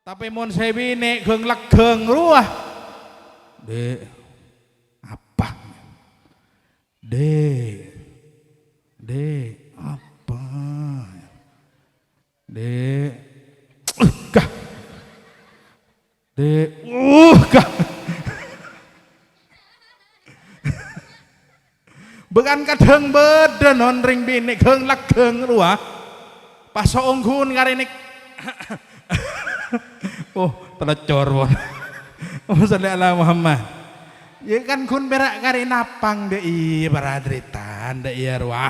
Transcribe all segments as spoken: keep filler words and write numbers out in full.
Tapè mon sè binè' ghâng-lagghâng rowa, "Dhi', apa? Dhi', Dhi', apa? Dhi', uh, kah? Dhi', uh, kah?" Bhâkal kadhâng bâdâ non rèng binè' ghâng-lagghâng rowa. Pas ongghuwân karè nèk-, oh, telecor, pon. Allahumma shalli ala Muhammad. Yâ kan ghun pèra' karè napang dâ' iyâ para tarètan, dâ' iyâ rowa.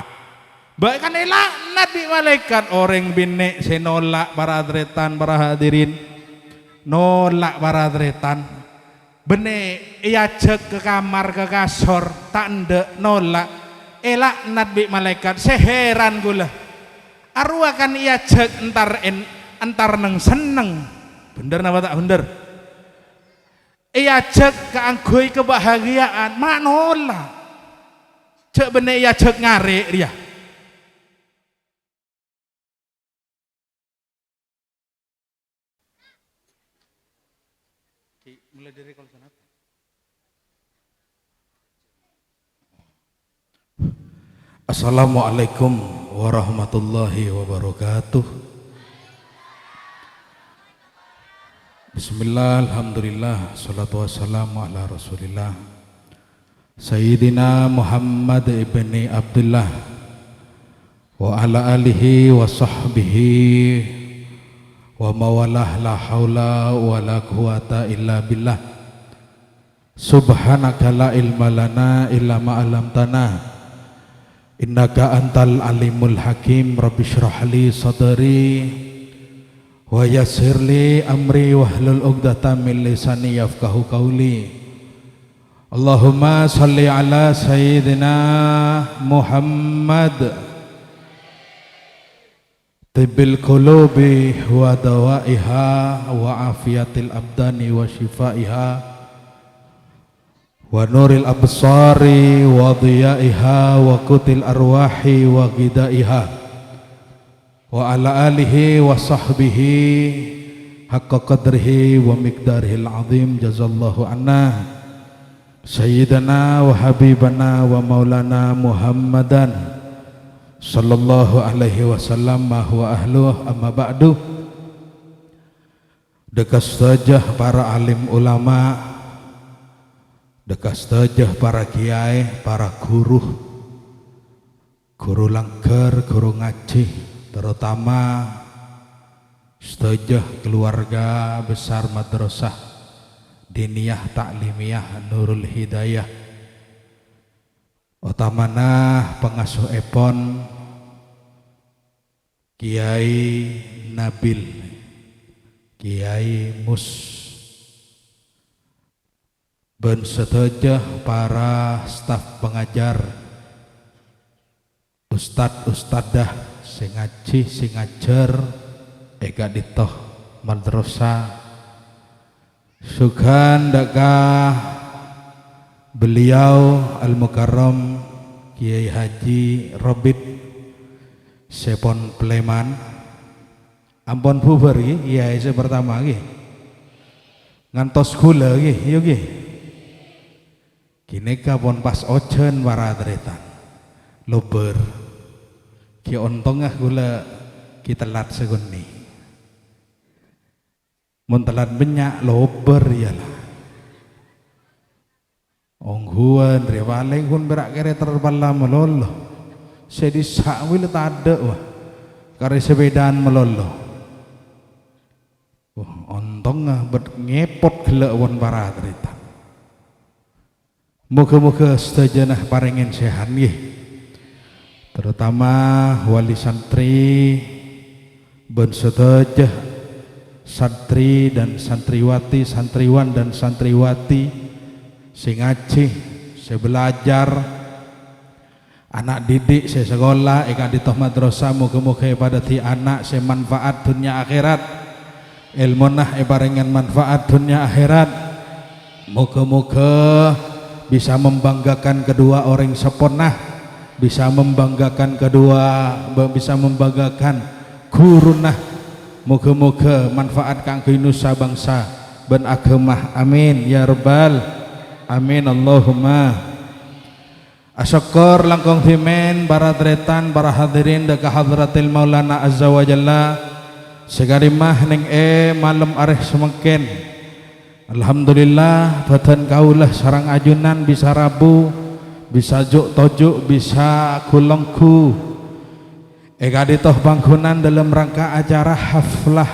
Bhâkal èlaknat bi' malaèkat orèng binè' sè nolak para tarètan, para hadirin. Nolak para tarètan. Bânnè èajhâk ka kamar, ka kasor, ta' endâ', nolak. Èlaknat bi' malaèkat, sè hèran ghulâ. Arowa kan èajhâk entar en-, entar neng-senneng. Bhender napa ta' bhender? Èajhâk kaangghuy kabahagiya'an, ma' nolak. Jhâ' bânnè èajhâk ngarè' rèya. Di-, mulai dari kalau sunat. Assalamualaikum warahmatullahi wabarakatuh. Bismillah, alhamdulillah, salatu wassalamu ala rasulillah. Sayyidina Muhammad ibni Abdullah wa ala alihi wa sahbihi wa mawalah, la haula wa la quwwata illa billah. Subhanaka la ilma lana illa ma 'allamtana, innaka antal alimul hakim. Rabbi shrah li sadri wa yassir li amri wahlul 'uqdatam min lisani yafqahu qauli. Allahumma shalli ala Sayyidina Muhammad, tibbil qulubi wa dawaiha, wa afiyatil abdani wa shifaiha, wa nuril absari wa dhiyaiha, wa qutil arwahi wa ghidaiha. Wa ala alihi wa sahbihi haqqa qadrihi wa miqdarihil azim. Jazallahu anna sayyidana wa habibana wa maulana Muhammadan sallallahu alaihi wasallam ma huwa ahluh, amma ba'du. Dhâ' ka sadhâjâ para alim ulama, dhâ' ka sadhâjâ para kiyaè, para ghuru, ghuru langghâr, ghuru ngajhi, terutama sadhâjâ keluarga besar Madrasah Diniyah Ta'limiyah Nurul Hidayah, otamana pangasuhèpon Kiai Nabil, Kiai Mus, bân sadhâjâ para staf pangajar, ustad-ustadah sè ngajhi, sè ngajhâr è ka'dinto madrasah. Soghân dhâ' ka beliau Al-Mukarram Kiai Haji Robit sè pon palèman. Ampon bhubhâr, ghi, kiyaè sè pertama, ghi. Ngantos ghulâ, ghi, iyâ, ghi. Ghânèka pon pas ojhân para tarètan. Lobâr. Ghi ontongnga ghulâ ghi tellat sakonè'. Mon tellat bânnya', lobâr, iyâ, la. Ongghuwân rèya palèng ghun pèra' kèrè terpalla malolo. Sè dissa' wila tadâ', wa. Karè sapèdaan malolo. Wah, ontongnga bâd-, ngèpot ghellâ' won para tarètan. Moghâ-moghâ sadhâjâna parèngè sèhat, ghi. Terutama wali santri, bân sadhâjâ santri dan santriwati, santriwan dan santriwati sè ngajhi, sè bâlâjhâr, ana' didik sè sakola è ka'dinto madrasah, moghâ-moghâ èpadhâddhi ana' sè manfaat dhunnya akhèrat. Èlmona èparèngè manfaat dhunnya akhèrat. Moghâ-moghâ bisa membanggakan kedua orèng seppona, bisa membanggakan kedua, bisa membanggakan ghuruna, Moghâ-moghâ manfaat kaangghuy nusa bangsa bân aghâma. Amin, ya rabbal amin, Allahumma. Asokkor langkong dhimèn, para tarètan, para hadirin, dâ' ka hadratil Maulana Azza wa Jalla, sè karèma nèng è malem arè samangkèn. Alhamdulillah, bhâdhân kaulâ sareng ajunan bisa rabu, bisa ju'-toju', bisa ghu-longghu è ka'dinto bhângghhunan dâlem rangka acara haflah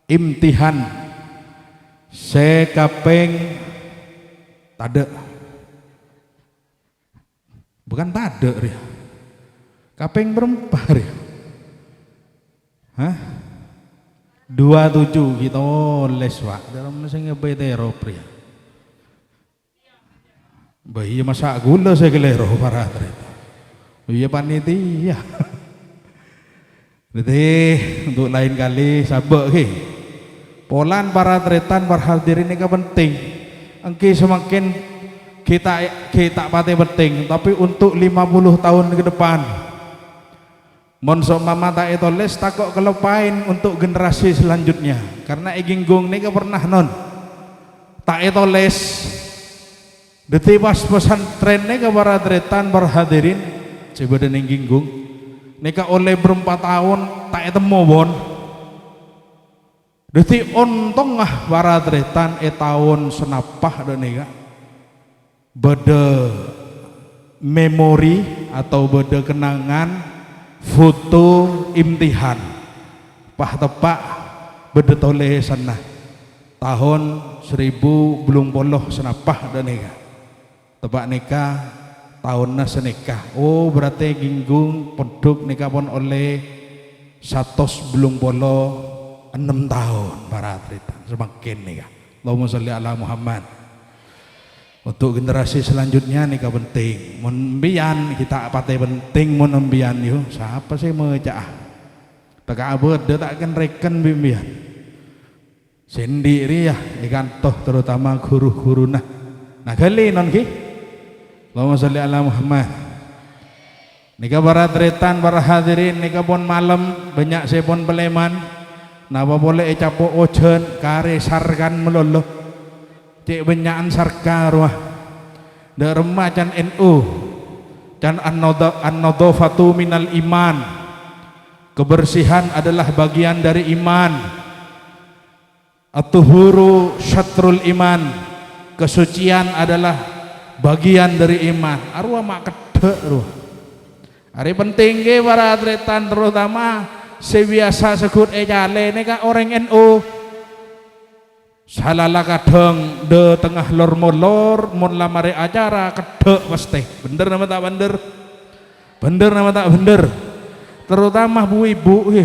imtihan sè kapèng tadâ'. Bukan tadâ', rèya. Kapèng bârâmpa, rèya? Hah? Dua tujuh, ghi' tolès, Pak. Dâlem sè ngèbâ terop, rèya. Bâh, iyâ, masa' ghulâ sè kalèro, para tarètan. Iyâ, panitia. Dhâddhi, untuk laèn kalè, sabâ', ghi. Polana para tarètan, para hadirin, nèka penting. Èngghi samangkèn ghi' ta', ghi' ta' patè penting, tapè untuk lima puluh taon ke depan. Mon seumpama ta' ètolès, tako' kaloppaèn untuk generasi selanjutnya. Karena è Genggong nèka pernah, non, ta' ètolès. Dhâddhi pas pesantren nèka para tarètan, para hadirin sè bâdâ nèng Genggong, nèka ollè bârâmpa taon ta' ètemmo, pon. Dhâddhi ontongnga para tarètan è taon sanapa dâ' nèka bâdâ memori atau bâdâ kenangan foto imtihan. Pas teppa' bâdâ tolèsanna. Taon seribu bâllung polo sanapa dâ' nèka. Teppa' nèka taonna sanèka. Oh, berarti Genggong pondhuk nèka pon ollè satos bâllung polo ennem taon, para tarètan. Samangkèn nèka. Allahumma sholli ala Muhammad. Untuk generasi selanjutnya nèka penting. Mon empiyan ghi' ta' patè penting, mon empiyan, yu, sapa sè maca'a? Tèka' abâdâ ta' kèn-rèkèn bi' empiyan. Sè andi' rèya è kanto, terutama ghuru-ghuruna. Nah, ghâli, non, ghi. Allahumma sholli ala Muhammad. Nèka para tarètan, para hadirin, nèka pon malem, bânnya' sè pon palèman. Napa polè ècapo' ojhân, karè sarkan malolo. Cè' bânnya'an sarka rowa. Dâ' remma can N U. Can an-nadha-, an-nadhafatu minal iman. Kebersihan adalah bagian dari iman. At-tuhuru syatrul iman. Kesucian adalah bagian dari iman. Arowa ma' keddhâ' rowa. Arè penting ghi para tarètan, terutama sè biyasa segghut è calè nèka orèng N U. Salala kadhâng dâtengnga lor-molor, mon la marè acara keddhâ' pastè. Bhender napa ta' bhender? Bhender napa ta' bhender? Terutama bu-ibu, ghi.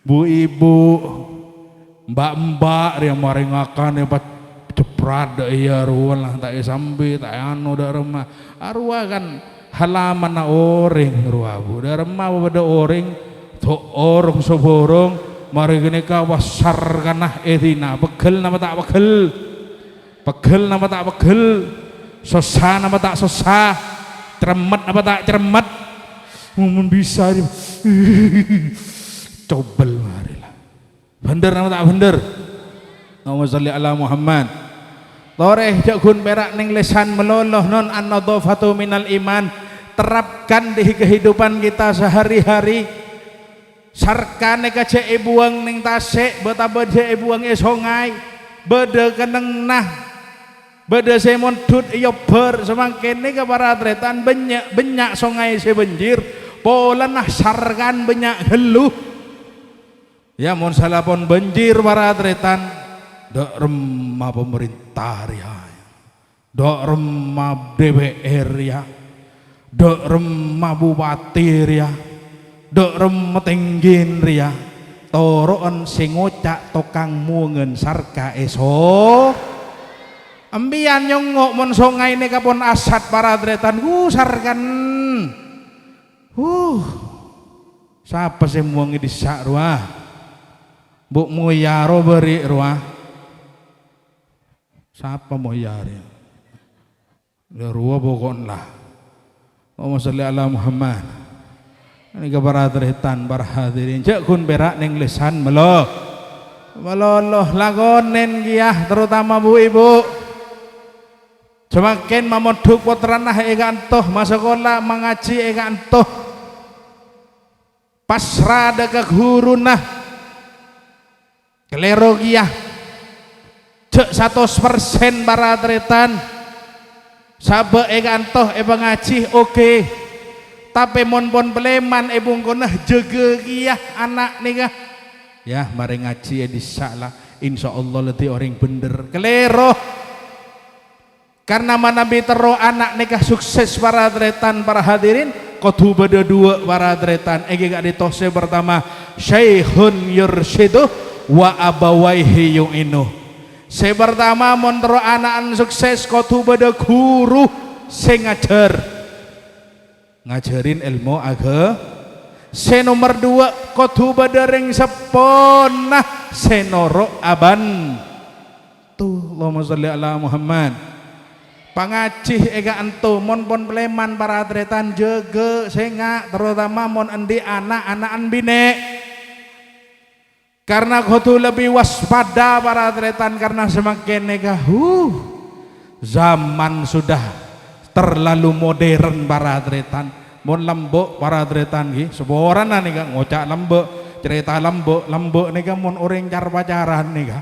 Bu-ibu, mbak-mbak rèya marè ngakan èpa-, ceprat dâ' iyâ rowa la, ta' èsambit, ta' èano dâ' remma. Arowa kan halamanna orèng rowa, Bu. Dâ' remma bâdâ orèng, to-, orèng soborong, marè ghânèka wah sarkana èdina. Pegghel napa ta' pegghel? Pegghel napa ta' pegghel? Sossa napa ta' sossa? Cermet napa ta' cermet? Mon bisa, cobel marè la. Bhender napa ta' bhender? Allahumma sholli ala Muhammad. Torè, jhâ' ghun pèra' nèng lèsan malolo, non, an-nadhafatu minal iman. Terapkan di kehidupan kita sehari-hari. Sarka nèka jhâ' èbuwâng nèng tasè', bâtabâ jhâ' èbuwâng è songay. Bâdâ kennengnganna. Bâdâ sè mondhut èobbhâr, samangkèn nèka para tarètan bânnya', bânnya' songay sè bânjir, polana sarkan bânnya' ghellu. Yâ, mon sala pon bânjir, para tarètan, dâ' remma pamarènta rèya, dâ' remma D P R rèya, dâ' remma bupati rèya, dâ' remma tèngghin rèya, toro'an sè ngoca' tokang mowangèn sarka èso. Empèyan nyongngo' mon songay nèka pon asat, para tarètan, hu, sarkan. Huh. Sapa sè mowangè dissa' rowa? Bu' moyaro bâri' rowa. Sapa moyarè? Yâ rowa poko'na la. Allahumma sholli ala Muhammad. Nèka para tarètan, para hadirin, jhâ' ghun pèra' nèng lèsan mèlo-, mèlolo, lakonèn kèya, terutama bu-ibu. Samangkèn mamondhuk pottrana è ka'anto, masakola, mangajhi è ka'anto. Pasra dâ' ka ghuruna. Kalèro kèya. Jhâ' satos persen para tarètan. Sabâ' è ka'anto èpangajhi, oke. Tapè mon pon palèman è bungkona, jâgâ kèya ana' nèka. Yâ, marè ngajhi è dissa' la. Insyaallah la dhâddhi orèng bhender. Kalèro. Karna manabi terro ana' nèka sukses, para tarètan, para hadirin, kodhu bâdâ duwâ', para tarètan. Èngghi ka'dinto sè partama, syaikhun yursyidu wa abawaihi yu'inu. Sè partama, mon terro ana'na sukses, kodhu bâdâ ghuru sè ngajhâr. Ngajhârin èlmo agha-, sè nomer duwâ', kodhu bâdâ rèng seppona sè noro' aban-, Tu, Allahumma shalli ala Muhammad. Pangajhi è ka'anto, mon pon palèman para tarètan, jâgâ, sènga', terutama mon andi' ana', ana'na binè'. Karna kodhu lebbi waspada para tarètan, karna samangkèn nèka, huh, zaman sudah terlalu modern para tarètan. Mon lambâ' para tarètan ghi, saporana nèka ngoca' lambâ', carèta lambâ', lambâ' nèka mon orèng car-pacaran nèka.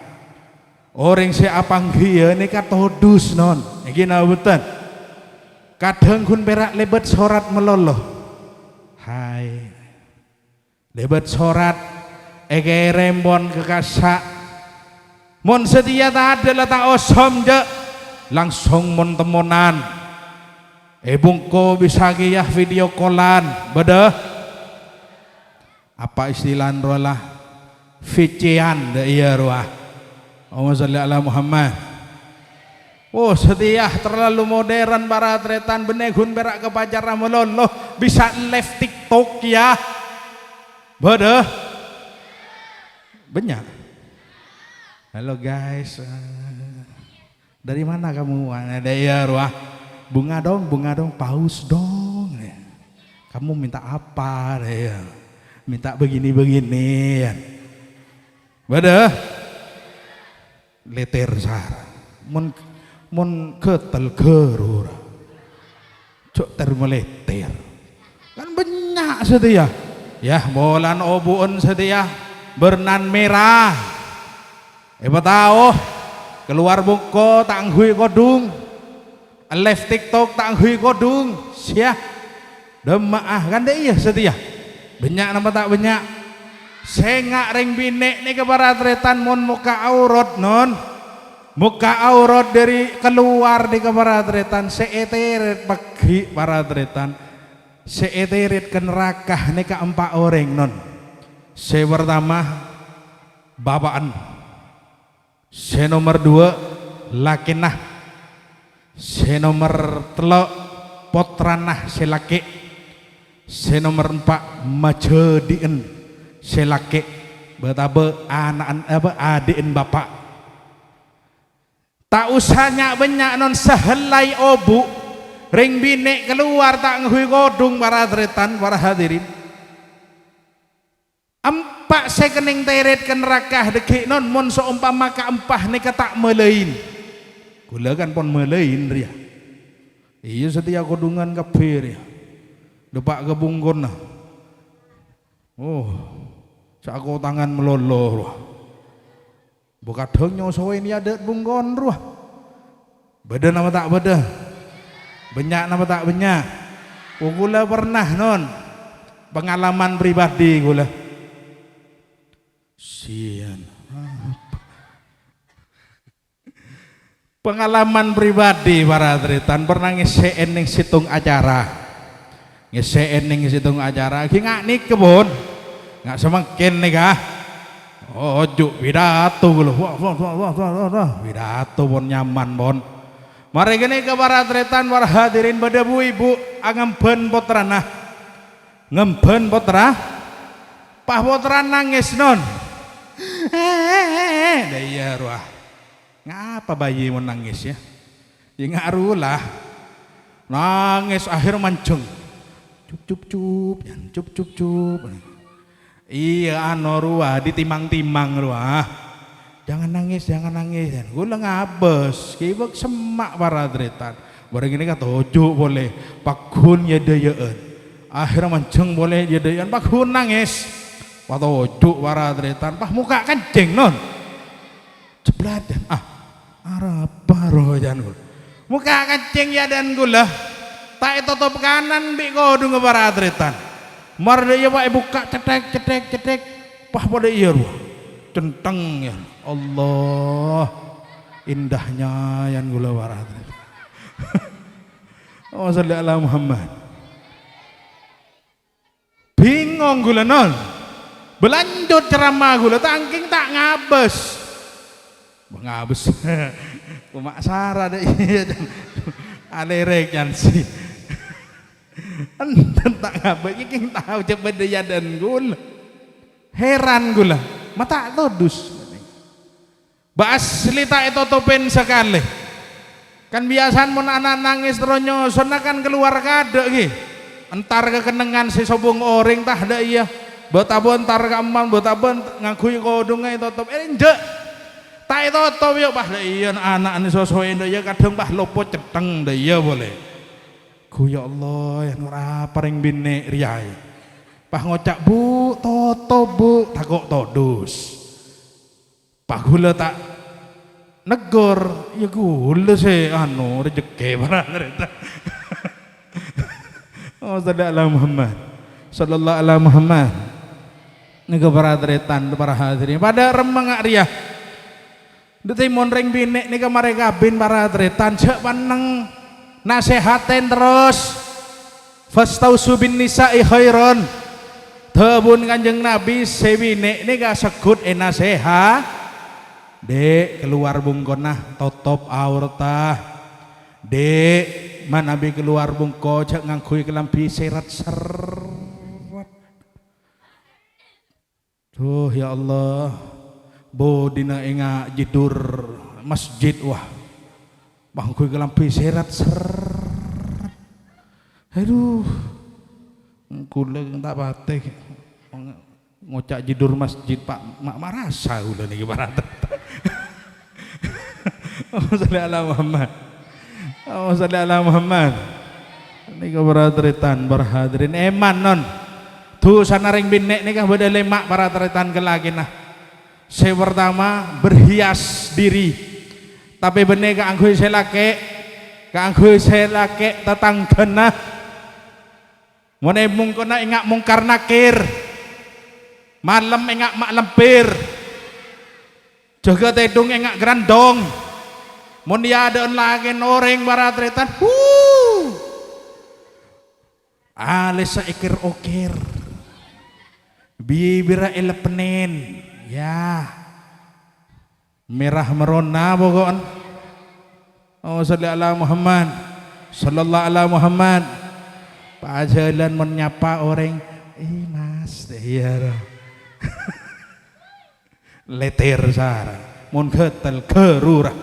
Orèng sè apanggiyâ nèka todus, non. Èngghi napa bhunten? Kadhâng ghun pèra' lèbât sorat malolo. Hai. Lèbât sorat èkèrèm pon ka kassa'. Mon satèya tadâ' la ta' osom, jhâ'. Langsung mon-temmonan. È bungko bisa kèya video call-an. Bâdâ? Apa istilana rowa la? Vician, dâ' iyâ rowa. Allahumma shalli ala Muhammad. Oh, satèya terlalu modern para tarètan, bânnè ghun pèra' ka pacarra malolo, bisa live TikTok, yâ. Bâdâ? Bânnya'. Halo, guys. Dari mana kamu? Ada ya, rowa. Bunga dong, bunga dong, paus dong. Ya. Kamu minta apa? Ya. Minta begini-begini, ya. Bâdâ? Lètèr sara. Mon, mon ghâtel ghârura. Jhâ' tèr-malètèr. Kan bânnya' satèya. Yâ, molan obu'en satèya. Bârnan mèra. Èpatao, kalowar bungko ta' ngangghuy kodhung. Live TikTok ta' ngangghuy kodhung. Sèya. Dâmma'a, kan dâ' iyâ satèya. Bânnya' napa ta' bânnya'? Sènga' rèng binè' nèka para tarètan mon mokka' aurat, non. Mokka' aurat dâri kalowar nèka para tarètan, sè ètèrèt paghi' para tarètan. Sè ètèrèt ka naraka nèka empa' orèng, non. Sè partama, bapa'en. Sè nomer duwâ', lakèna. Sè nomer tello', pottrana sè lakè'. Sè nomer empa', majhâdi'en sè lakè'. Bâtabâ ana'en, apa, adhi'en bapa'. Ta' osa nya'-bânnya' non sahellai obu'. Rèng binè' kalowar ta' ngangghuy kodhung, para tarètan, para hadirin. Empa' sè kennèng tèrèt ka naraka dhâggi' non, mon saompama ka'empa nèka ta' malaèn. Ghulâ kan pon malaèn rèya. Iyâ, satèya kodhungan kabbhi rèya. Dâpa' ka bungkona. Oh, sakotangan malolo rowa. Bu kadhâng nyosowè nèya dâ' bungkona rowa. Bâdâ napa ta' bâdâ? Bânnya' napa ta' bânnya'? Oh, ghulâ pernah, non. Pengalaman pribadi ghulâ. Sian. Pengalaman pribadi, para tarètan, pernah ngèssè'è nèng sèttong acara. Ngèssè'è nèng sèttong acara, ghi' nga' nèka, pon. Nga' samangkèn nèka. Oh, oju' pidato ghulâ. Wah, wah, wah, wah, wah, wah, wah. Pidato, pon, nyaman, pon. Marè ghânèka, para tarètan, para hadirin, bâdâ bu-ibu angambhân pottrana. Ngambhân pottra. Pas pottrana nangès, non. Dâ' iyâ rowa. Ngapa bayi mon nangès, yâ? Yâ, nga' rowa la. Nangès, akhèr manjheng. Cup, cup, cup, yan, cup, cup, cup. Iyâ, ano rowa, ditimang-timang rowa. "Jangan nangis, jangan nangis," yan. Ghulâ ngabâs, ghibâ semma' para tarètan. Bârâng ghânèka toju' polè, pagghun yâ-dâyâ'ân. Akhèrra manjheng polè yâ-dâyâ'ân, pagghun nangis. Patoju' para tarètan, pas mokka' kencèng, non. Jeblat, yan. Ah, arapa roh, yan, ghulâ. Mokka' kencèng, ya, dan ghulâ. Ta' ètotop kanan bi' kodhungnga para tarètan. Mar dâ' iyâ, pas èbukka' cethèk, cethèk, cethèk. Pas padâ iyâ rowa. Centheng, yan. Allah. Indahnya, yan, ghulâ para tarètan. Allahumma shalli ala Muhammad. Bingong ghulâ, non. Bâ lanjut ceramah ghulâ, tangkèng ta' ngabâs. Bâ ngabâs. Coma sara dâ' iyâ, Jan. Alèrèk, Jan, sih. Enten ta' ngabâs, kèng tao jhâ' bâdâ yâ dan ghulâ. Heran ghulâ, ma' ta' todus. Bâ asli ta' ètotopèn sakalè. Kan biyasana mon ana' nangès terro nyosona kan kalowar kaadâ' ghi. Entar ka kennengngan sè sobung orèng ta' dâ' iyâ. Bâ' ta bâ' entar ka emma, bâ' ta bâ' ngangghuy kodhungnga ètotop. Eh, enjâ'. Ta' ètotop, yâ, pas dâ' iyâ ana'na sosowè dâ' iyâ kadhâng pas lopot cettheng dâ' iyâ polè. Ghu, ya Allah, ya, norapa rèng binè' rèya, è. Pas ngoca', "Bu, totop, Bu," tako' todus. Pas ghulâ ta' negghor, ya ghulâ sè, anu, rejekkè para tarètan. Oh, shalli ala Muhammad. Sallallahu ala Muhammad. Nèka para tarètan, para hadirin. Padâ remmengnga rèya. Dhâddhi mon rèng binè' nèka marè kabin para tarètan, jhâ' pennèng. Nasèhatè terros. "Fastausu bin nisa'i khairan." Dhâbuna Kanjeng Nabi, sè binè' nèka segghut ènasèha-, "Dhi', kalowar bungkona, totop aoratta. Dhi', manabi kalowar bungko, jhâ' ngangghuy kalambhi sè rat-serrat." Duh, ya Allah, bâdhina enga' jidur masjid, wah, ngangghuy kalambhi sè rat-serrat. Aduh, ghulâ ta' patè ngoca' jidur masjid, Pak, ma', marasa ghulâ nèka ibarat. Allahumma shalli ala Muhammad. Allahumma shalli ala Muhammad. Nèka para tarètan, para hadirin. Èman, non. Dhusana rèng binè' nèka bâdâ lèma' para tarètan kalakèna. Sè partama, berhias diri. Tapè bânnè kaangghuy sè lakè', kaangghuy sè lakè' tatangghâna. Mon è bungkona enga' Mungkar Nakir. Malem enga' ma' lempir. Jâgâ tèdung enga' grandong. Mon è adâ'ân lakèna orèng para tarètan, hu! Alèssa èkèr-okèr. Bibirra èleppènèn. Ya. Mèra merona poko'en. Oh, shalli ala Muhammad. Sallallahu ala Muhammad. Pajhâlân mon nyapa orèng, "Eh, Mas," iyâ, ro. Lètèr sara. Mon ghâtel, ghârura.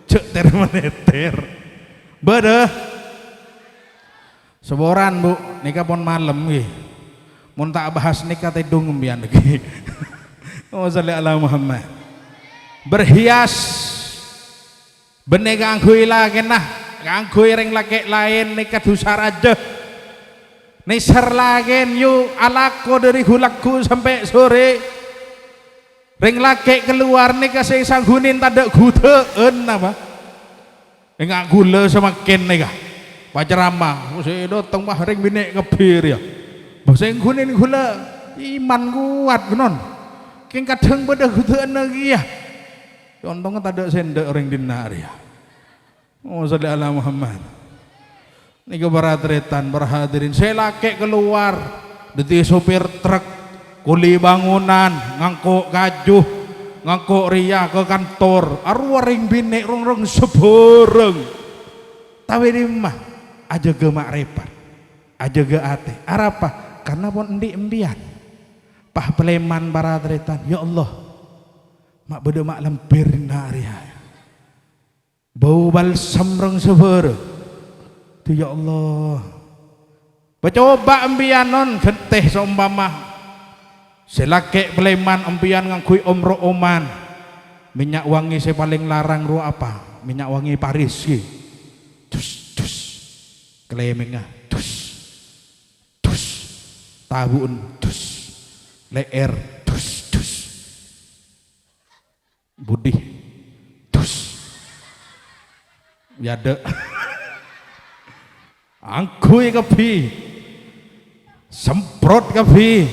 Jhâ' tèr-malètèr. Bâdâ. Saporana, Bu, nèka pon malem, ghi. Mon ta' bahas nèka tèdung empèyan, ghi. Oh, shalli ala Muhammad. Berhias. Bânnè kaangghuy lakèna, kaangghuy rèng lakè' laèn nèka dhusa rajâ. Nèsèr lakèn, yu, alako dâri ghu-lagghu sampè' sorè. Rèng lakè' kalowar nèka sè sangghunin tadâ' ghudhâ'ân, napa? Enga' ghulâ samangkèn nèka. Pacerama, sè dâteng, wah, rèng binè' kabbhi rèya. Bâ, sè ngghunin ghulâ, iman kowat, ghânon. Kèng kadhâng bâdâ ghudhâ'ânna kèya. Ontongnga tadâ' sèndâ' orèng dinna' rèya. Oh, shalli ala Muhammad. Nèka para tarètan, para hadirin. Sè lakè' kalowar, dhâddhi sopir truk, kuli bangunan, ngangko' kaju, ngangko' rèya ka kantor, arowa rèng binè' rong-rong sabhârâng. Tapè dimma? Ajâgâ ma'rèfat, ajâgâ atè. Arapa? Karna pon andi' empèyan. Pas palèman para tarètan, "Ya Allah, ma' bâdâ ma' lempir dinna' rèya." Bâu balsam rèng sabhârâng. Duh, ya Allah. Pacoba empèyan, non, ghântè saompama sè lakè' palèman empèyan ngangghuy omro' oman. Mènnya' wangè sè palèng larang rowa apa? Mènnya' wangè Paris, ghi. Dus, dus. Kalèmèngnga, dus, dus. Tabu'en, dus. Lè'èr, dus, dus. Budi. Dus. Yâ, dâ'. Angghuy kabbhi. Semprot kabbhi.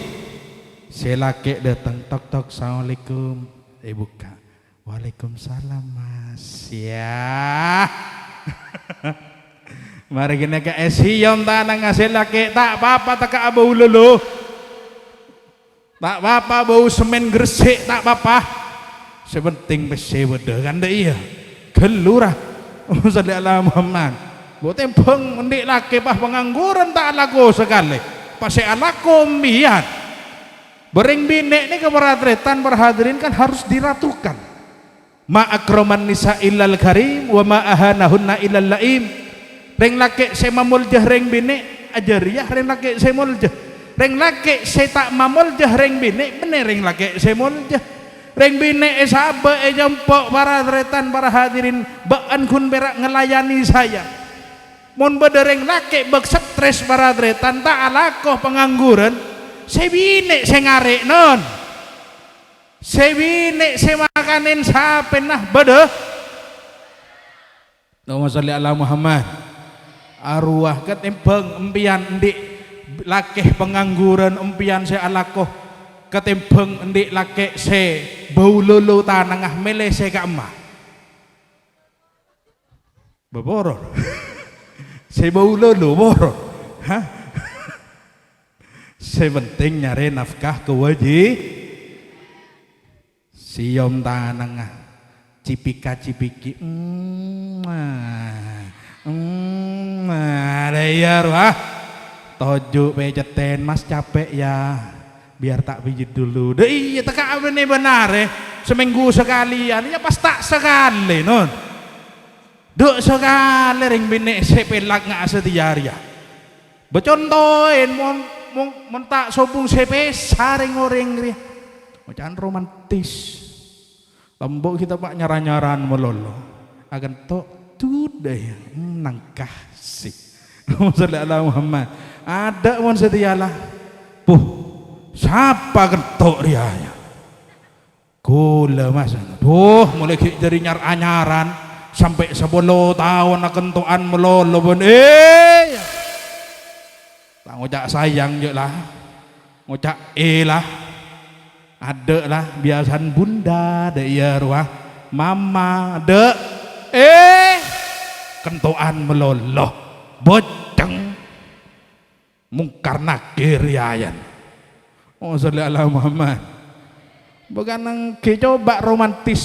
Sè lakè' dâteng, tok, tok, "Assalamualaikum." Èbukka'. "Waalaikumsalam, Mas." Yâ. Marè ghânèka èsèyom tanangnga sè lakè', ta' pa-apa tekka' abâu lolo. Ta' pa-apa bâu semmèn gressi', ta' pa-apa. Sè penting pèssè bâdâ, kan, dâ' iyâ? Ghâllu, ra. Allahumma shalli ala Muhammad. Bâu tèmbhâng andi' lakè pas pangangguran ta' alako sakalè. Pas sè alako empèyan. Bâreng binè' nèka para tarètan, para hadirin, kan harus diratukan. "Ma akraman nisa illal karim, wa ma ahanahunna illal la'im." Rèng lakè' sè mamolja rèng binè', ajârèya rèng lakè' sè molja. Rèng lakè' sè ta' mamolja rèng binè', bânnè rèng lakè' sè molja. Rèng binè' èsabâ', èjhâmpo', para tarètan, para hadirin, bâ'ân ghun pèra' ngalayanè saya. Mon bâdâ rèng lakè' bâk strès, para tarètan, ta' alako pangangguran, sè binè' sè ngarè', non. Sè binè' sè makanè sapèna bâdâ. Allahumma shalli ala Muhammad. Arowa katèmbhâng empèyan andi' lakè' pangangguran empèyan sè alako, katèmbhâng andi' lakè' sè bâu lolo tanangnga, mèlè sè ka'emma. Bâ poro. Sè bâu lolo poro. Hah? Sè penting nyarè nafkah kawâji-, sèyom tanangnga. Cipika-cipiki. Emma. Emma. Dâ' iyâ, rowa. Toju' pècèttèn, Mas, capek, ya. Biar tak pijit dulu. Dâ' iyâ, tekka' abâ' nè bân arè. Semènggu sakalèyan. Ya, pas ta' sakalè, non. Dâ' sakalè rèng binè' sè pèlak nga' satèya rèya. Bâ contoèn mon, mon, mon ta' sobung sè pèsa rèng-orèng rèya. Oca'na romantis. Lambâ' kita, Pa', nyar-anyaran malolo. Akento' dudai nangka sè. Allahumma shalli ala Muhammad. Adâ' mon satèya la. Puh, sapa kento' rèya ya? Kaulâ, Mas. Duh, molaè ghi' jârèya nyar-anyaran, sampè' sapolo taon akento'an malolo, bân, eh! Ta' ngoca' sayang, jâ' la. Ngoca' eh, la. Adâ', la, biyasana bunda, dâ' iyâ rowa. Mama, dâ'. Eh! Kento'an malolo. Boceng. Mungkar Nakir, ya, yan. Oh, sholli ala Muhammad. Bukan nanggi coba romantis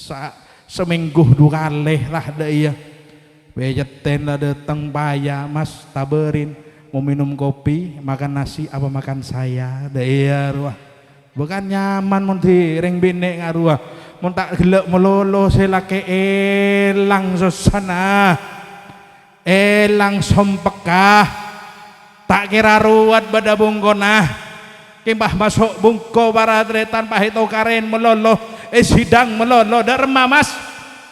sa-, seminggu dua kali lah, dâ' iyâ. Pècèttèn la dâteng, paya, Mas, tabârin. Mau minum kopi, makan nasi, apa makan saya? Dâ' iyâ rowa. Bukan nyaman mon dhi-, rèng binè' nga' rowa. Mon ta' ghellâ' malolo sè lakè' èlang sossana. Èlang sompekka, ta' kèra rowat bâdâ bungkona. Kèng pas maso' bungko para tarètan, pas ètokarèn malolo, èsidang malolo. Dâ' remma, Mas,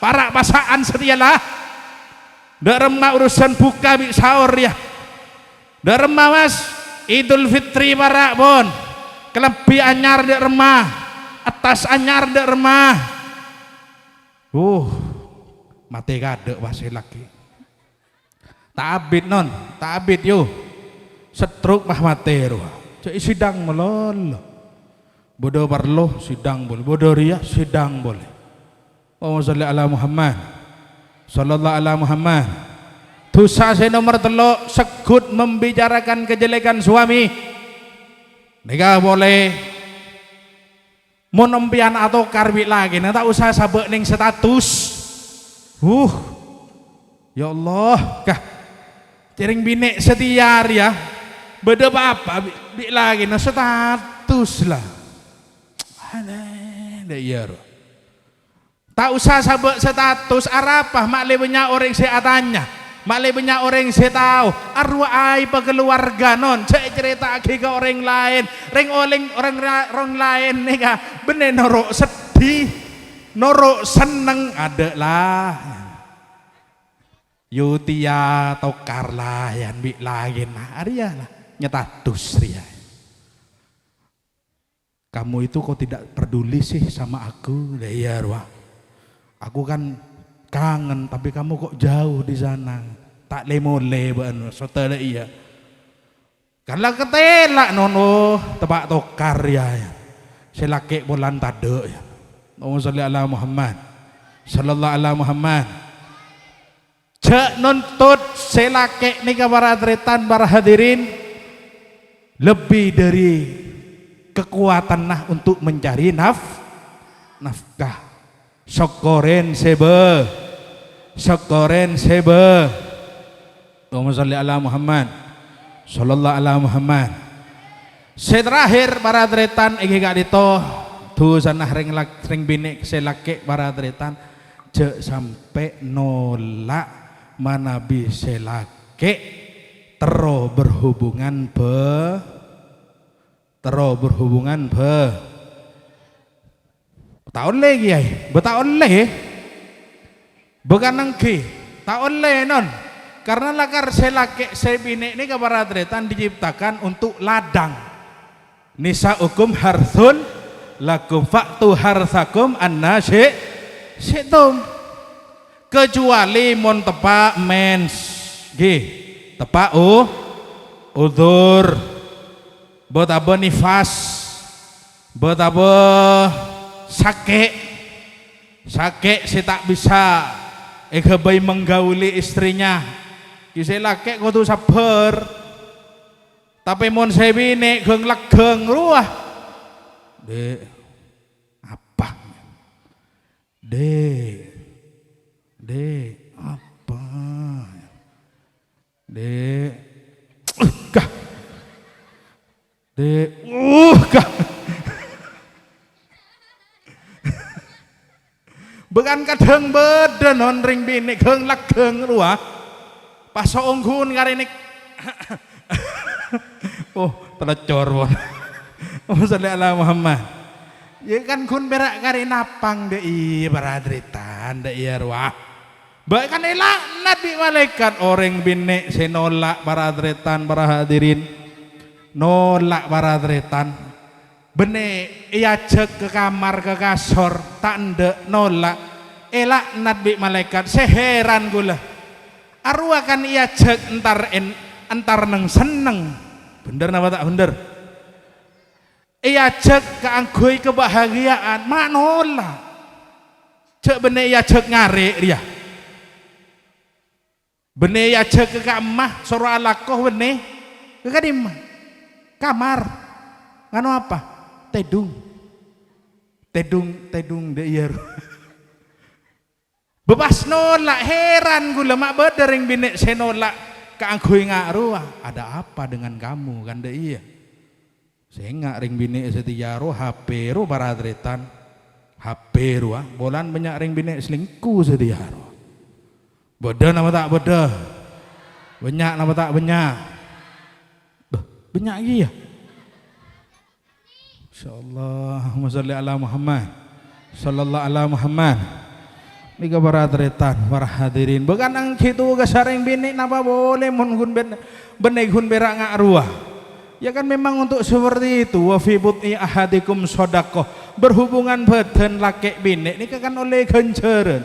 para' pasa'an satèya la. Dâ' remma urusan buka bi' saor, ya. Dâ' remma, Mas, Idul Fitri para' pon. Kalambhi anyar dâ' remma. Attas anyar dâ' remma. Uh, matè kadâ' pas è lakè'. Ta' abit, non, ta' abit, yu. Stroke pas matè rowa. Cè' èsidang malolo. Bâdâ parlo, sidang polè. Bâdâ rèya, sidang polè. Allahumma sholli ala Muhammad. Shallallahu ala Muhammad. Dhusa sè nomer tello', seggut membicarakan kejelekan suami. Nèka polè. Mon empèyan atokar bi' lakèna, ta' osa sabâ' neng status. Huh. Ya Allah, kah. Cè' rèng binè' satèya rèya, bâdâ pa-apa bi', bi' lakèna, status la. Anè, dâ' iyâ, ro. Ta' osa sabâ' status, arapa ma' lè bânnya' orèng sè atanya. Malè bânnya' orèng sè tao, arowa aèbhâ kalowarga, non, jhâ' ècarèta'aghi ka orèng laèn. Rèng-, orèng, orèng ra-, orèng laèn nèka bânnè noro' seddhi, noro' senneng, adâ' la. Yutèya tokar la, yan bi' laènna. Arèya la, nyetatus rèya. "Kamu itu kok tidak peduli sih sama aku?" "Lah iya, rowa. Aku kan kangen, tapi kamu kok jauh di sana. Ta' lè-molè bâ'na, sotèlè iya." Kan la katèla, non, oh, teppa' tokar, ya, ya. Sè lakè' polana tadâ', ya. Allahumma shalli ala Muhammad. Sallallahu ala Muhammad. Jhâ' nontot sè lakè' nèka, para tarètan, para hadirin, lebbi dhâri kakowadhânna untuk mencari naf-, nafkah. Sokkorè sè bâ-, sokkorè sè bâ-, Allahumma shalli ala Muhammad. Sallallahu ala Muhammad. Sè terakhir, para tarètan, èngghi ka'dinto, dhusana rèng lak-, rèng binè' sè lakè', para tarètan, jhâ' sampè' nolak manabi sè lakè' terro berhubungan bâ-, terro berhubungan bâ-, Ta' ollè, Kèyaè. Bâ ta' ollè. Bâ kan èngghi. Ta' ollè, non. Karena lakar sè lakè' sè binè' nèka, para tarètan, diciptakan untuk ladang. "Nisa'ukum hartsun lakum fa'tu hartsakum anna syi-, syi'tum." Kecuali mon teppa' mens. Ngghi. Teppa' u-, udzur. Bâ ta' bâ nifas. Bâ ta' bâ sakè', sakè' sè ta' bisa èghâbây menggauli istrinya. Ghi sè lakè' kodhu sabbhâr. Tapè mon sè binè' ghâng-lagghâng rowa. "Dek, apa? Dek, Dek, apa? Dek, uh, kah? Dek, uh, kah?" Bâ kan kadhâng bâdâ, non, rèng binè' ghâng-lagghâng rowa. Pas saongghuna karè nèk-, oh, telecor, pon. Allahumma shalli ala Muhammad. Ya kan ghun pèra' karè napang, dâ' iyâ, para tarètan, dâ' iyâ rowa. Bâ kan èlaknat bi' malaèkat orèng binè' sè nolak, para tarètan, para hadirin. Nolak, para tarètan. Bânnè èajhâk ka kamar, ka kasor, ta' endâ', nolak. Èlaknat bi' malaèkat, sè hèran ghulâ. Arowa kan èajhâk entar en-, entar neng-senneng. Bhendher napa ta' bhendher? Èajhâk kaangghuy kabahagiya'an, ma' nolak. Jhâ' bânnè èajhâk ngarè' rèya. Bânnè èajhâk ka ka'emma, soro alako bânnè. Ka ka'dimma? Kamar. Ngano apa? Tèdung. Tèdung, tèdung, dâ' iyâ, ro. Bâ pas nolak, hèran ghulâ, ma' bâdâ rèng binè' sè nolak kaangghuy nga' rowa. "Ada apa dengan kamu?" kan dâ' iyâ. Sènga' rèng binè' satèya ro, H P ro, para tarètan. H P rowa, polana bânnya' rèng binè' selingkuh satèya ro. Bâdâ napa ta' bâdâ? Bânnya' napa ta' bânnya'? Bâh, bânnya' kèya. Insyaallah, Allahumma shalli ala Muhammad. Sallallahu ala Muhammad. Nèka para tarètan, para hadirin. Bâ kan èngghi tugassa rèng binè' napa polè mon ghun bân-, bânnè ghun pèra' nga' rowa. Ya kan memang untuk seperti itu. "Wa fi bud'i ahadikum shadaqah." Berhubungan bhâdhân lakè' binè' nèka kan ollè ghânjhârân.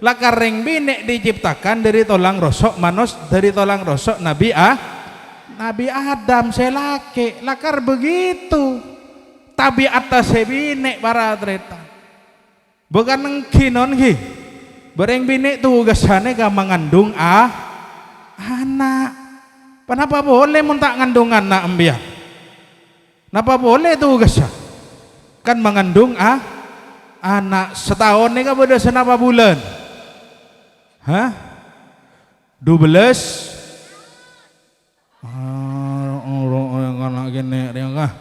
Lakar rèng binè' diciptakan dâri tolang roso' manos-, dâri tolang roso' Nabi A-, Nabi Adam sè lakè'. Lakar begitu tabiatta sè binè', para tarètan. Bâ kan èngghi, non, ghi. Bâ rèng binè' tugassana ka mangandung a-, ana'. Ponapa polè mon ta' ngandung ana' empèyan? Napa polè tugassa? Kan mangandung a-, ana'. Sataon nèka bâdâ sanapa bulân? Hah? Dubellâs? Ah, ro-, ro-, ana' kènè' rèya, kah?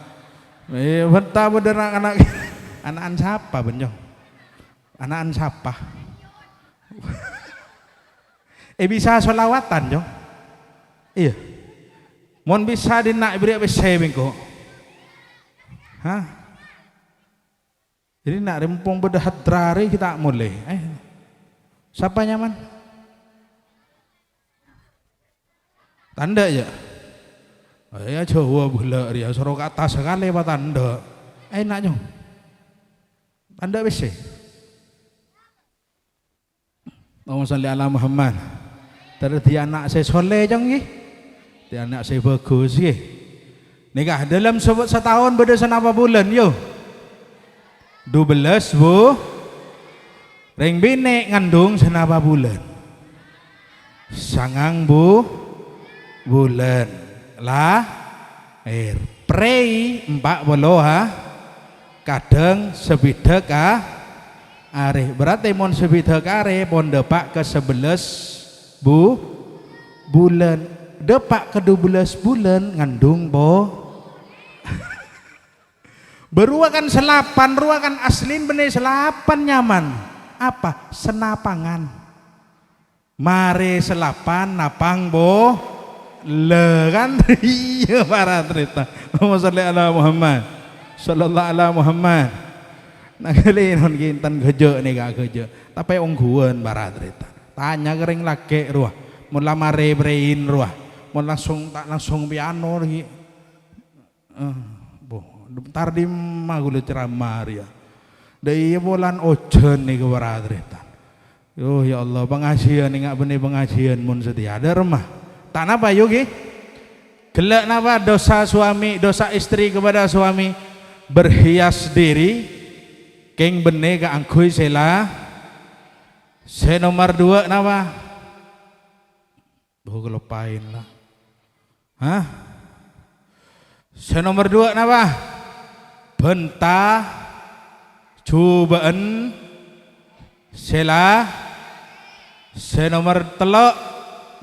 Eh, bhenta bâdâ na'-, ana', ana'an sapa, bân, Cong? Ana'an sapa? Eh, bisa sholawatan, Cong? Iyâ. Mon bisa, dinna' èberri' pèssè bi' engko'. Hah? Jadi, na' rèmpong bâdâ hadrah rè ghi' ta' molè. Eh, sapa nyaman? Tandhâ', yâ? Eh, yâ, jhâuwâ bhâlâ rèya, soro ka attas sakalè patandhâ'. Èna', Cong. Tandhâ' pèssè. Allahumma sholli ala Muhammad. Terus dhâddhi ana' sè soleh, Cong, ghi? Dhâddhi ana' sè bhâghus, ghi? Nèka, dâlem se-, sataon bâdâ sanapa bulân, yo? Dubellâs bu-, rèng binè' ngandung sanapa bulân? Sangang bu-, bulân. La-, er. Prèi empa' polo, ha? Kadhâng sabidhâk, ha? Arè. Berarti mon sabidhâk arè, pon dâpa' ka sabellâs bu-, bulân. Dâpa' ka dubellâs bulân, ngandung po-, bârowa kan salapan, rowa kan aslin bânnè salapan nyaman. Apa? Senapangan. Marè salapan napang po-, lè, kan? Iyâ, para tarètan. Allahumma sholli ala Muhammad. Shallallahu ala Muhammad. Nangghâli non kinten ghâjâ' nèka ghâjâ'. Tapè ongghuwân, para tarètan. Tanya ka rèng lakè' rowa. Mon la marè prèin rowa. Mon langsung, ta' langsung piano lagi. Eh, boh, entar dimma ghulâ ceramah rèya. Dâ' iyâ polana ojhân nèka, para tarètan. Yo, ya Allah, pangajiân, enga' bânnè pangajiân mon satèya. Dâ' remma. Ta' napa, yo, ghi? Ghellâ' napa dosa suami, dosa istri kepada suami? Berhias diri, kèng bânnè kaangghuy sè la-, sè nomer duwâ' napa? Duh, kaloppaèn la. Hah? Sè nomer duwâ' napa? Bhânta jhubâ'ân sè la-, sè nomer tello',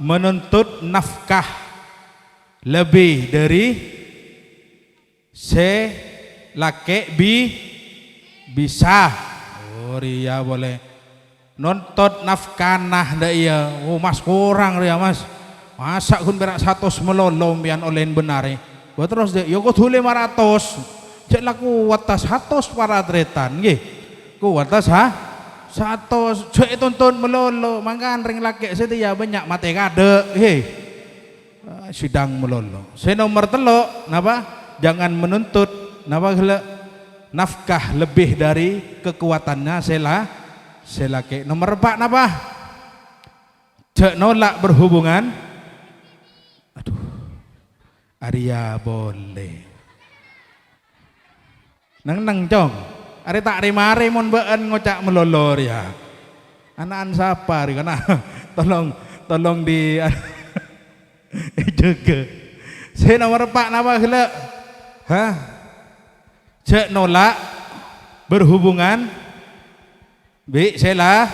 menuntut nafkah lebih dari sè lakè' bi-, bisa. Oh, rèya polè. Nontot nafkana dâ' iyâ. Oh, Mas, korang rèya, Mas. Masa' ghun pèra' satos malolo sampèyan ollèna bân arè? Wah, terros, Dek, ya kodhu lèma ratos. Jhâ' la kowatta satos, para tarètan, ngghi. Kowatta sa-, satos. Jhâ' ètontot malolo. Mangkana rèng lakè' satèya bânnya' matè kaadâ', he. Ah, sidang malolo. Sè nomer tello', napa? Jangan menuntut, napa ghellâ'? Nafkah lebih dari kekuatannya sè la-, sè lakè'. Nomer empa' napa? Jhâ' nolak berhubungan. Aduh. Arèya polè. Neng-neng, Cong. Arè ta' rè-marè mon bâ'ân ngoca' malolo rèya. Ana'an sapa rè kana? Tolong, tolong di-, èjâgâ. Sè nomer empa' napa ghellâ'? Hah? Jhâ' nolak berhubungan bi' sè la-,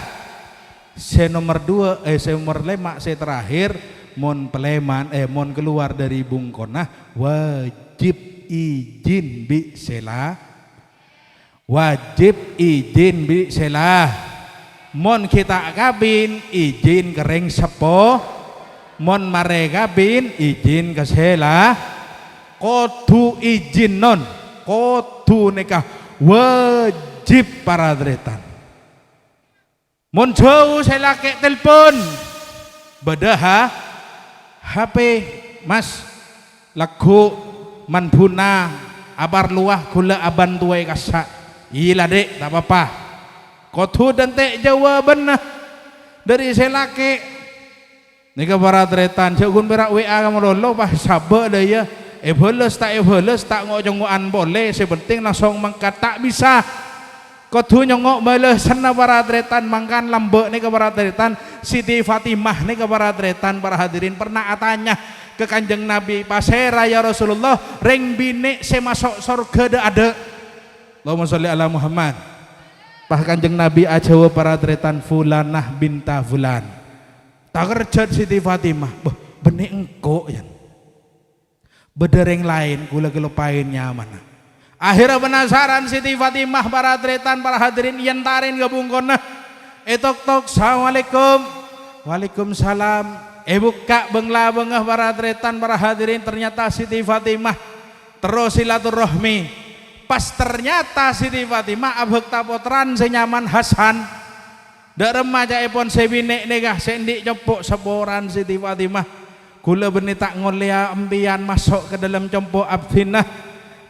sè nomer duwâ', eh, sè nomer lèma', sè terakhir, mon palèman, eh, mon kalowar dâri bungkona, wajib ijin bi' sè la-, wajib ijin bi' sè la-, mon ghi' ta' kabin, ijin ka rèng seppo, mon marè kabin, ijin ka sè la-, kodhu ijin, non. Kodhu nèka wajib, para tarètan. Mon jhâu sè lakè' telpon, bâdâ ha-, H P, Mas, lagghu' manbuna aparlowa ghulâ abân towa è kassa'. Iyâ la, Dek, ta' apa-apa. Kodhu dântè' jâwâbânna dâri sè lakè'. Nèka para tarètan, jhâ' ghun pèra' W A ka malolo, pas sabâ' la iyâ. Èbâlâs ta' èbâlâs, ta' ngo'-congo'an polè, sè penting langsung mangkat, ta' bisa. Kodhu nyongngo' bâlâsânna para tarètan, mangkana lambâ' nèka para tarètan, Siti Fatimah nèka para tarètan, para hadirin, pernah atanya ka Kanjeng Nabi, "Pasèra, ya Rasulullah, rèng binè' sè maso' sorghâ dâ'-adâ'?" Allahumma sholli ala Muhammad. Pas Kanjeng Nabi ajâwâb para tarètan, "Fulanah binta fulan." Takerjhât Siti Fatimah, "Bâh, bânnè engko', yan. Bâdâ rèng laèn, kaulâ kaloppaèn nyamana." Akhèrra penasaran Siti Fatimah, para tarètan, para hadirin, èentarè ka bungkona. Ètok-tok, "Assalamualaikum." Waalaikumsalam. Èbukka' bâng-labângnga para tarètan, para hadirin, ternyata Siti Fatimah terro silaturrahmi. Pas ternyata Siti Fatimah abhâkta pottrana sè nyamana Hasan. Dâ' remma ca'èpon sè binè' nèka sè andi' compo' saporana Siti Fatimah. Kaulâ bânnè ta' ngolèya empèyan maso' ka dâlem compo' abdhina.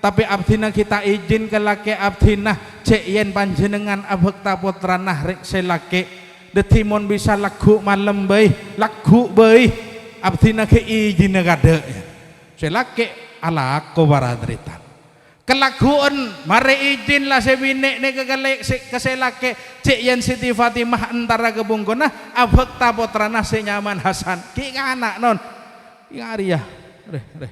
Tapè abdhina ghi' ta' ijin ka lakè' abdhina, jhâ' yèn panjhennengngan abhâkta pottrana rè-, sè lakè'. Dhâddhi mon bisa lagghu' malem bhâi, lagghu' bhâi. Abdhina ghi' ijinna kadâ', yâ. Sè lakè' alako para tarètan. Kalaggu'en, marè ijin la sè binè' nèka ka lè-, sè, ka sè lakè', jhâ' yèn Siti Fatimah entara ka bungkona, abhâkta pottrana sè nyamana Hasan. Ghi' kana', non. Ghi' arèya. Rè, rè.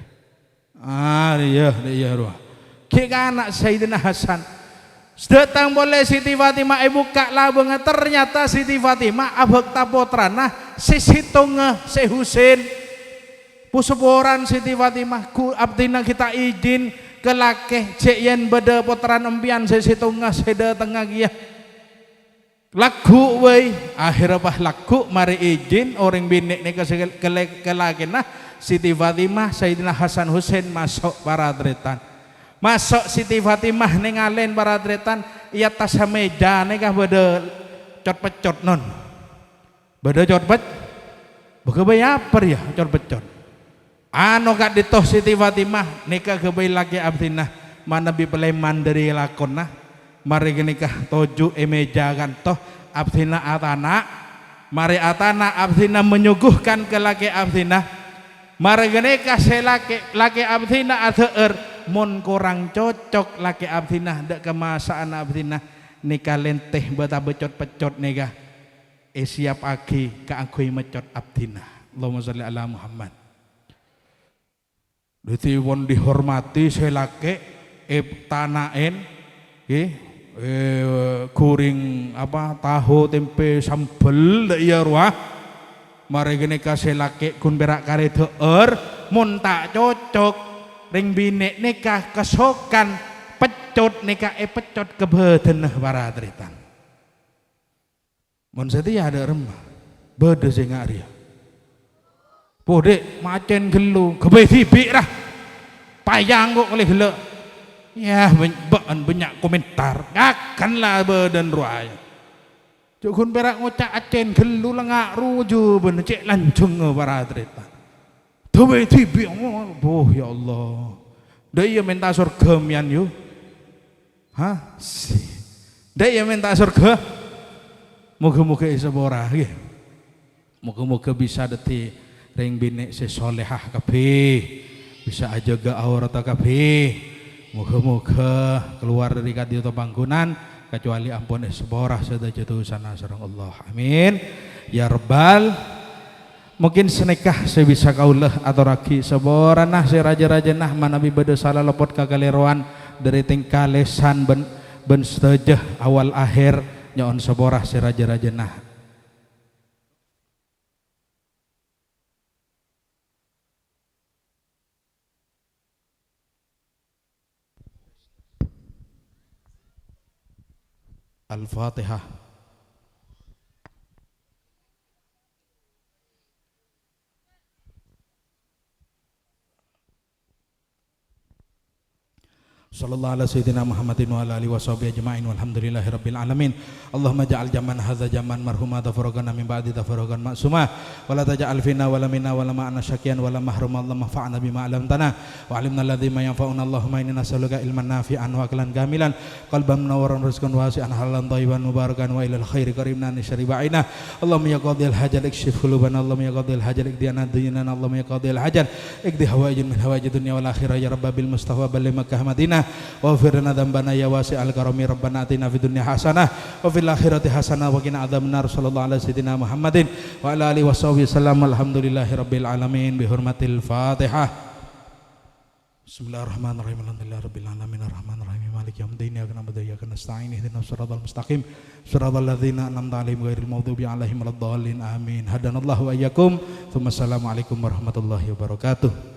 Arèya, rèya, rowa. Ghi' kana' Sayyidina Hasan. Dâteng polè Siti Fatimah èbukka' labângnga, ternyata Siti Fatimah abhâkta pottrana sè sèttongnga, sè Husain. Posaporana Siti Fatimah, ghu-, abdhina ghi' ta' ijin ka lakè', jhâ' yèn bâdâ pottrana empèyan sè sèttongnga sè dâtengnga kèya. Lagghu' bhâi, akhèrra pas lagghu' marè ijin orèng binè' nèka sè ka-, ka-, ka lakèna Siti Fatimah, Sayyidina Hasan Husain maso' para tarètan. Maso' Siti Fatimah nèngalè para tarètan, è attas mèja nèka bâdâ cot-peccot, non. Bâdâ cot-pec-, bâ-, ghâbây apa rèya cot-peccot? Ano ka'dinto Siti Fatimah nèka ghâbây lakè' abdhina manabi palèman dâri lakonna. Marè ghânèka toju' è mèja kanto abdhina atana'. Marè atana' abdhina menyuguhkan ka lakè' abdhina. Marè ghânèka sè lakè', lakè' abdhina adhâ'âr, mon korang cocok lakè' abdhina dâ' kamasaanna abdhina nèka lèntè bâtabâ cot-peccot nèka. Èsiyappaghi kaangghuy meccot abdhina. Allahumma shalli ala Muhammad. Dhâddhi pon dihormati sè lakè' ètana'è, ngghi, eh, ghuring apa, taho, tempe, sambel, dâ' iyâ rowa. Marè ghânèka sè lakè' ghun pèra' karè dhâ'âr, mon ta' cocok, rèng binè' nèka kasokan peccot nèka èpeccot ka bhâdhânna para tarètan. Mon satèya dâ' remma, bâdâ sè nga' rèya. Podhi' macèn ghellu, ghâbây dhibi', ra. Payang ko' kalè ghellâ'. Yah, bân-, bâ'ân bânnya' komentar. Ngakan la bâdâna rowa. Jhâ' ghun pèra' ngoca' accèn ghellu la nga' rowa jhâbâna cè' lanjhângnga para tarètan. Ghâbây dhibi', oh, boh, ya Allah. Dâ' iyâ mènta sorghâ mèyan, yu. Hah? Si. Dâ' iyâ mènta sorghâ. Moghâ-moghâ èsapora, ngghi. Moghâ-moghâ bisa dhâddhi rèng binè' sè solehah kabbhi, bisa ajâgâ auratta kabbhi. Moghâ-moghâ kalowar dâri ka'dinto pangghuna'an, kacuali ampon èsapora sadhâjâ dosana sareng Allah. Amin. Ya Rabbal Mungkin sanèka sè bisa kaulâ atorraghi. Saporana sè rajâ-rajâna manabi bâdâ sala lopot kakalèrowan dâri tèngka lèsan bân, bân sadhâjâ awal akhèr, nyo'on sapora sè rajâ-rajâna. Al-Fatihah. Sallallahu ala sayyidina Muhammadin wa ala alihi wa sahbihi ajma'in walhamdulillahi rabbil alamin. Allahumma ja'al jam'ana hadza jam'an marhuma tafarraqana min ba'di tafarraqan ma'suma. Wa la taj'al fina wa la minna wa la ma'ana syaqiyan wa la mahruma. Allahumma anfa'na bima 'allamtana. Wa 'allimna alladzi ma yanfa'una. Allahumma inni nas'aluka ilman nafi'an wa aqlan kamilan, qalban munawwaran, rizqan wasi'an, halalan thayyiban mubarakan, wa ilal khairi qaribna min syarri ba'idna. Allahumma ya qadhiyal hajat, iksyif qulubana. Allahumma ya qadhiyal hajat, iqdi 'anna daynana. Allahumma ya qadhiyal hajat, iqdi hawaijana min hawaijid dunya wal akhirah. Ya Rabba bil Mustafa balligh Makkah Madinah. Waghfir lana dzanbana ya wasi'al karami. Rabbana atina fid dunya hasanah wa fil akhirati hasanah wa qina adzabannar. Sallallahu ala sayyidina Muhammadin wa ala alihi wa sahbihi wasallam. Walhamdulillahi rabbil alamin. Bi hurmatil Fatihah. Bismillahirrahmanirrahim. Alhamdulillahirabbil alamin. Arrahmanirrahim. Maliki yaumiddin. Iyyaka na'budu wa iyyaka nasta'in. Ihdinas siratal mustaqim. Siratal ladzina an'amta 'alaihim ghairil maghdubi 'alaihim waladdallin. Amin. Hadanallahu wa iyyakum. Tsumma assalamualaikum warahmatullahi wabarakatuh.